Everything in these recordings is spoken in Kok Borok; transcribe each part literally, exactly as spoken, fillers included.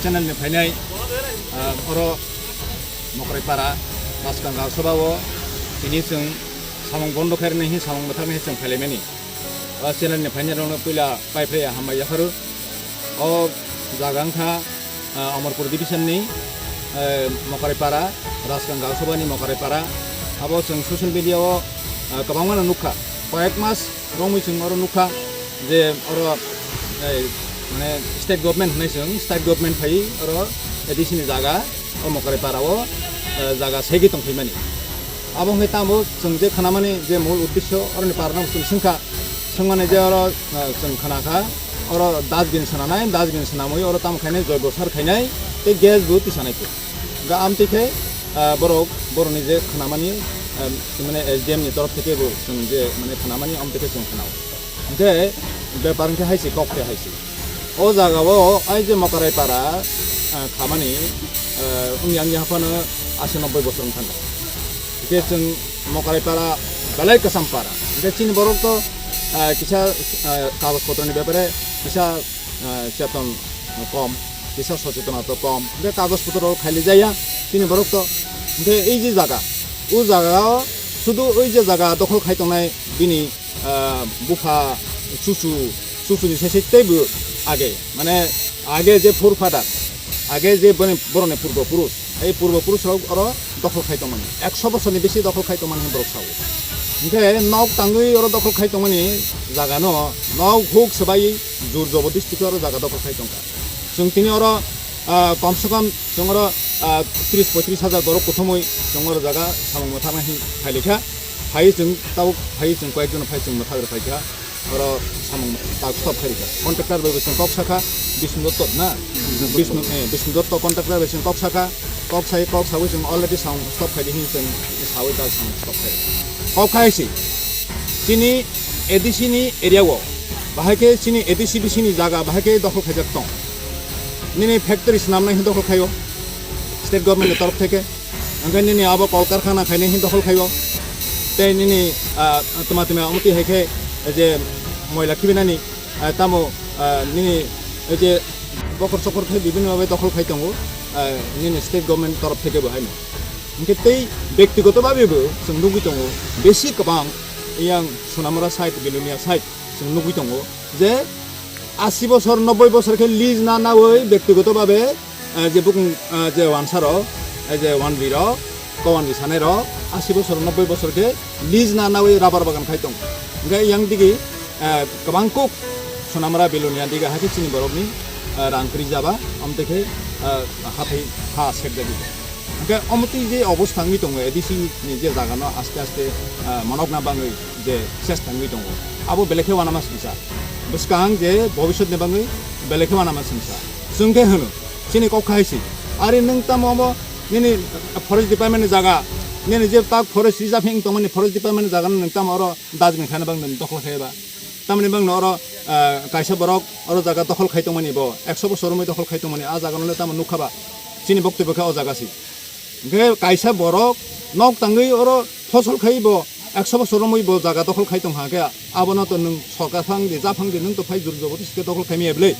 Channel ni phainai, ah, oro Mokraipara, Raskang Gangsabao tini chwng samung bondo khairoknai hi samung mwthaknai hi chwng phailaimani. O channel ni phainai rokno puila paiphlai hambai yapharo. O jaga wngkha, ah, Amarpur division ni, eh, Mokraipara, Raskang Gangsabani Mokraipara. Abo chwng social media o, ah, kwbangma no nukha. Koyek mas romwi chwng oro nukha je oro, eh, mane state government hinwi chwng state government phai oro A D C ni jaga o Mokraipara o, eh, jaga segwi tongphaimani. Abo hwnwi tamo chwng je khnamani je mul uddesyo oroni parano chwng swngkha, swngmani je oro, eh, chwng khnakha oro dustbin swnanai, dustbin swnamwi oro tamo khainai joibo sar khainai tei gas bo tisanai khe. Ga amtwi khe, ah, borok, borokni je khnamani, ah, mane S D M ni torof theke bo chwng je mane khnamani amtwi khe chwng khnao. Hwnkhe bepar hwnkhe hai se kok khe hai se. O jaga o ai je Mokraipara, ah, khamani, ah, wngya wngya phano asi nobboi bosor wng thangkha. Hwnkhe chwng Mokraipara belai kwcham para. Hwnkhe chini borok to, ah, kisa, ah, kagoj potroni bepare kisa ah, cheton kom, kisa sochetonata kom. Hwnkhe kagoj potro khaili jaya chini borok to. Hwnkhe ei je jaga, o jaga o sudu oi je jaga dokhol khai tongnai bini, ah, bupha, chuchu, chuchuni sai sai teibo age, mane age je forefather, age je boni, borokni purbo purush, ei purbo purush rok oro dokhol khai tongmani, ekso bosorni bisi dokhol khai tongmani hwnwi borok sao. Hwnkhe nok tangwi oro dokhol khai tongmani jagano nok huk swbaiwi jur jobodis twi oro jaga dokhol khai tongkha. Chwng tini oro, ah, kom se kom chwng oro, ah, tris poitris hajar borok kuthumwi chwng oro jaga samung mwthaknai hwnwi phailikha. Phaiwi chwng tabuk phaiwi chwng koyekjon phai chwng mwthak rwphaikha. Oro samung tak stop khairikha. Contractor bai bo chwng kok sakha, Bishnu Dotto na? Bishnu, eh, Bishnu Dotto contractor bai chwng kok sakha. Kok sai, kok sawi chwng already samung stop khaidi hwnwi chwng sawi tak samung stop khai. Kok khai si. Chini A D C ni area o, bahai khe chini A D C B C ni jaga bahai khe dokhol khaijak tong. Nini factory swnamnai hwn dokhol khaio state government ni torof theke. Hwnkhe nini abo kol karkhana khainai hwn dokhol khaio. Tei nini, ah, tma tma omo twi hai khe je moila khibinani, ah, tamo, ah, nini je bokhor sokhor khe bibhinno bhabe dokhol khai tongo, ah, nini state government torof theke bo haino. Hwnkhe tei bektigoto bhabe bo chwng nugwi tongo, besi kwbang yang Sonamura side, Belonia side chwng nugwi tongo je asi bosor, nobboi bosor khe lease na nawi bektigoto bhabe, eh, je bukung, eh, je wansarok, eh, je wanbirok, kowanbi sanairok asi bosor, nobboi bosor khe lease na nawi rubber bagan khai tong. Hwnkhe yang digi, eh, kwbang kuk Sonamura Belonia diga hakhe chini borokni, eh, rang kwrwi jaba, amtwi khe, eh, hathai ha sekjagwi. Hwnkhe omo twi je obostha wngwi tongo, A D C ni je jagano aste aste, ah, monokna bangwi je chesta wngwi tongo, abo belai khe uanama singsa. Bwskang je bobiswtni bangwi belai khe uanama singsa. Chwng khe hwno, chini kok khai si. Ari nwng tamo omo nini forest department ni jaga, nini je tak forest reserve wng tongmani forest department ni jaga no nwng tamo oro dustbin khaina bangwi nwng dokhol khai ba? Tamni bangno oro, ah, kaisa borok oro jaga dokhol khai tongmani bo, ekso bosor romwi dokhol khai tongmani, a jaga no le tamo nukha ba? Chini boktwbo khe o jaga si. Hwnkhe kaisa borok nok tangwi oro phosol khai bo ekso bosor romwi bo jaga dokhol khai tongkha, hwnkhe abono to nwng sorkar phang di, japhang di, nwng to phai jur joboti se dokhol khai maya bwle.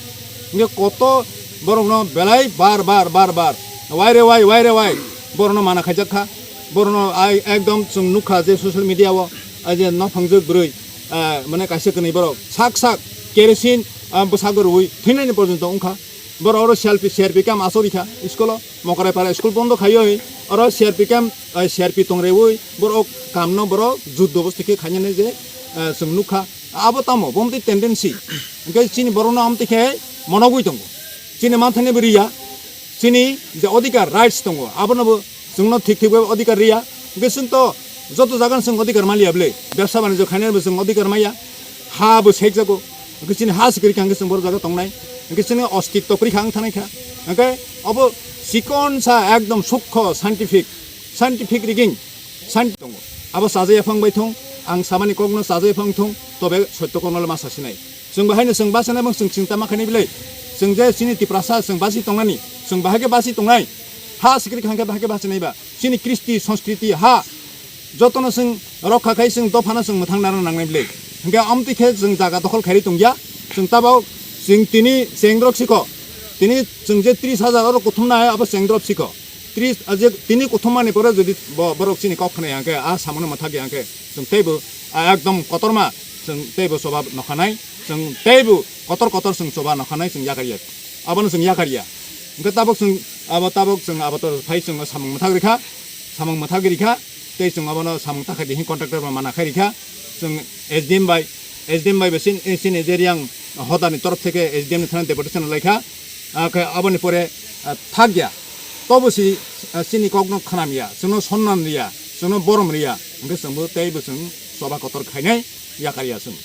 Hwnkhe koto borokno belai bar bar bar bar, wai re wai, wai re wai, borokno mana khaijak kha. Borokno ai ekdom chwng nukha je social media o, ai je nophangjak bwrwi, ah, mane kaisa kwnwi borok sak sak kerosene, ah, bwsago rwui thwinani porjonto wngkha. Borok oro selfie, C R P camp achorikha school o, Mokraipara school bondo khaiwi oro C R P camp, ah, C R P tongreui borok kamno borok juddo bosti khe khainani je, ah, chwng nukha. Abo tamo bomtwi tendency, hwnkhe chini borokno amtwi khe monogwi tongo, chini manthani bo riya, chini je odhikar rights tongo abono bo chwngno thik thik bai odhikar riya. Hwnkhe chwng to joto jaga no chwng odhikar maliya bwle, bebsa banijyo khainai bo chwng odhikar maya, ha bo sekjago. Hwnkhe chini ha se kwrwi kha hwnkhe chwng boro jaga tongnai, hwnkhe chini ostitto kwrwi kha wng thanai kha. Hwnkhe obo chikon sa ekdom sukho scientific, scientific rigging, science tongo. Abo chajaya phang bai thung, ang samani kokno chajaya phang thung, tobe sotto kokno le ma sasinai. Chwng bahaino chwng bachanai bang chwng chwng tama khainai bwle. Chwng je chini Tiprasa chwng basi tongnani, chwng bahai khe basi tongnai. Ha sikri khangkhe bahai khe bachanai ba. Chini kristi, sanskriti, ha jotono chwng rokha khai chwng dophano chwng mwthang nang nangnai bwle. Hwnkhe amtwi khe chwng jaga dokhol khairi tongya. Chwng tabok chwng tini chengrok sikho. Tini chwng je tris hajar oro kuthumnai abo cheng drop sikho. Tris, ah, je tini kuthumani pore jodi bo-, borok chini kok khna yang khe, ah, samungno mwthak yang khe, chwng teibo, ah, ekdom kotorma chwng teibo choba nokhanai, chwng teibo kotor kotor chwng choba nokhanai chwng yakar ya. Abono chwng yakar ya. Hwnkhe tabok chwng, abo tabok chwng abo to phai chwng samung mwthak rikha, samung mwthak rikha, tei chwng abono samung takhai di hin contractor bo mana khai rikha, chwng S D M bai, S D M bai bo sin-, sini je riyang hodani torof theke S D M ni thani deputation laikha, ah, khe aboni pore, ah, thak ya, tobo si, ah, sini kokno khnam ya, chwngno sonnan riya, chwngno borom riya, hwnkhe chwngbo teibo chwng choba kotor khainai yakar ya chwng.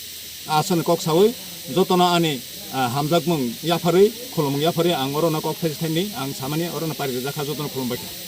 Aswkni kok sawi jotono ani, ah, hamjakmung yapharwi, khulumung yapharwi ang orono kok thaisa thaini ang samani orono pari rijak kha jotono khulumbai kha.